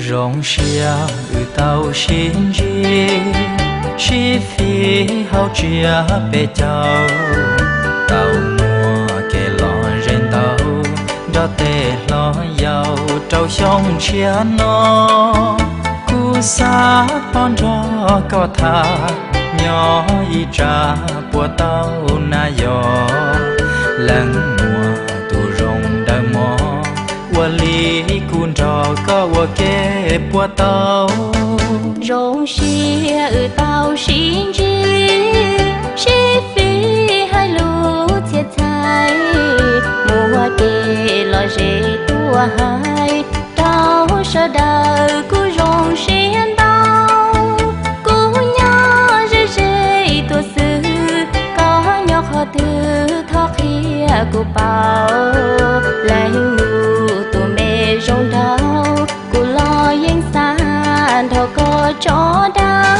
Zoo siab wb tau sib ntsib, sib fim hauv tsiab peb caug, tau muaj kev lom zem ntau nrog tej hlob yau rau xyoo tshiab no. Kuv xav pom nrog koj tham, nyob ib tsam puas tau na yog, leej muam tus zoo dawb mog, ua li kuv nrog koj ua ke puas tau. Zoo siab wb tau sib ntsib, sib fim hais lus txhia txhais, muaj kev lom zem tuaj hais rau sawv daws kuj zoo siab ntau. Kuv nyob ze ze tuaj xwb, koj nyob qhov twg thov qhia kuv paub. Leej muam tus me zoo nraug, kuv los yeej xav nrog koj tso dag.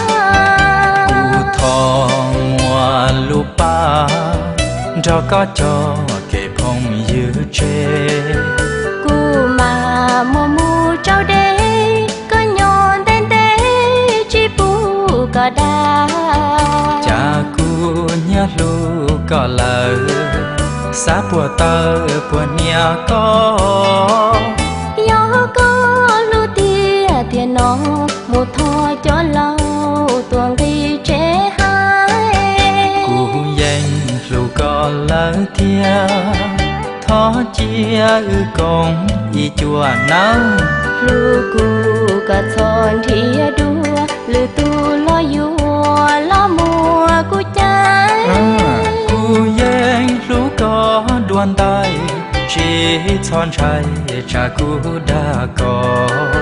Kuv thov muaj lub paj nrog koj coj kev phooj ywg tseg. Kuv mam muab mus rau deb, koj nyob ntev ntev tsis pub koj dag. Cas kuv nyiam hlub koj lawm, xav puas tawm puas hnia koj. Yog koj hlub tiag tiag no, mus thov cov laus tuaj nqis tsev hais. Kuv yeej hlub koj lawm thiab, thov cia wb koom ib cuab nawb. Hlub kuv koj txhob nrhiav dua, lwm tus los yuav los muab kuv cais. Kuv yeej hlub koj dua ntais, tsis txhob ntshai tsam kuv dag koj.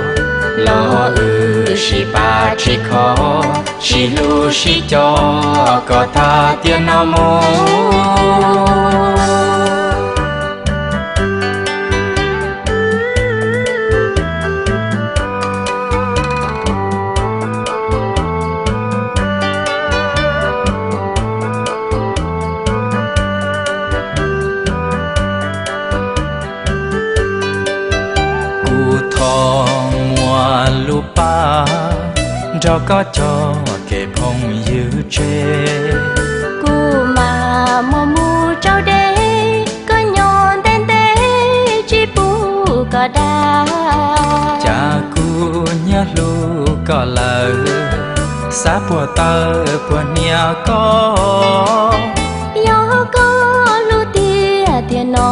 Los wb sib pab tseg kho, sib hlub sib co kom tag tiam no mus. Kuv thov muaj lub paj nrog koj coj kev phooj ywg tseg. Kuv mam muab mus rau deb, koj nyob ntev ntev tsis pub koj dag. Cas kuv nyiam hlub koj lawm, xav puas tawm puas hnia koj. Yog koj hlub tiag tiag no,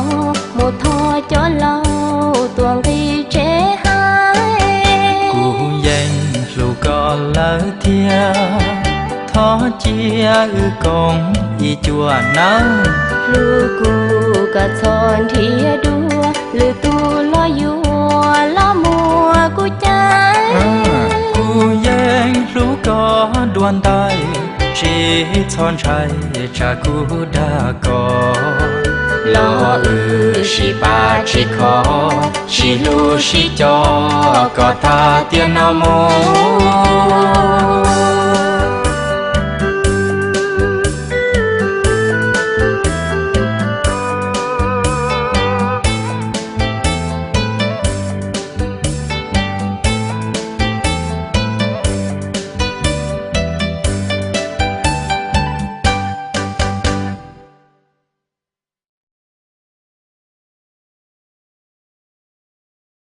mus thov cov laus tuaj nqis tsev hais. Kuv yeej hlub koj lawm thiab, thov cia wb koom ib cuab nawb. Hlub kuv koj txhob nrhiav dua, lwm tus los yuav los muab kuv cais. Kuv yeej hlub koj dua ntais, tsis txhob ntshai tsam kuv dag koj. Los wb sib pab tseg kho, sib hlub sib co kom tag tiam no mus.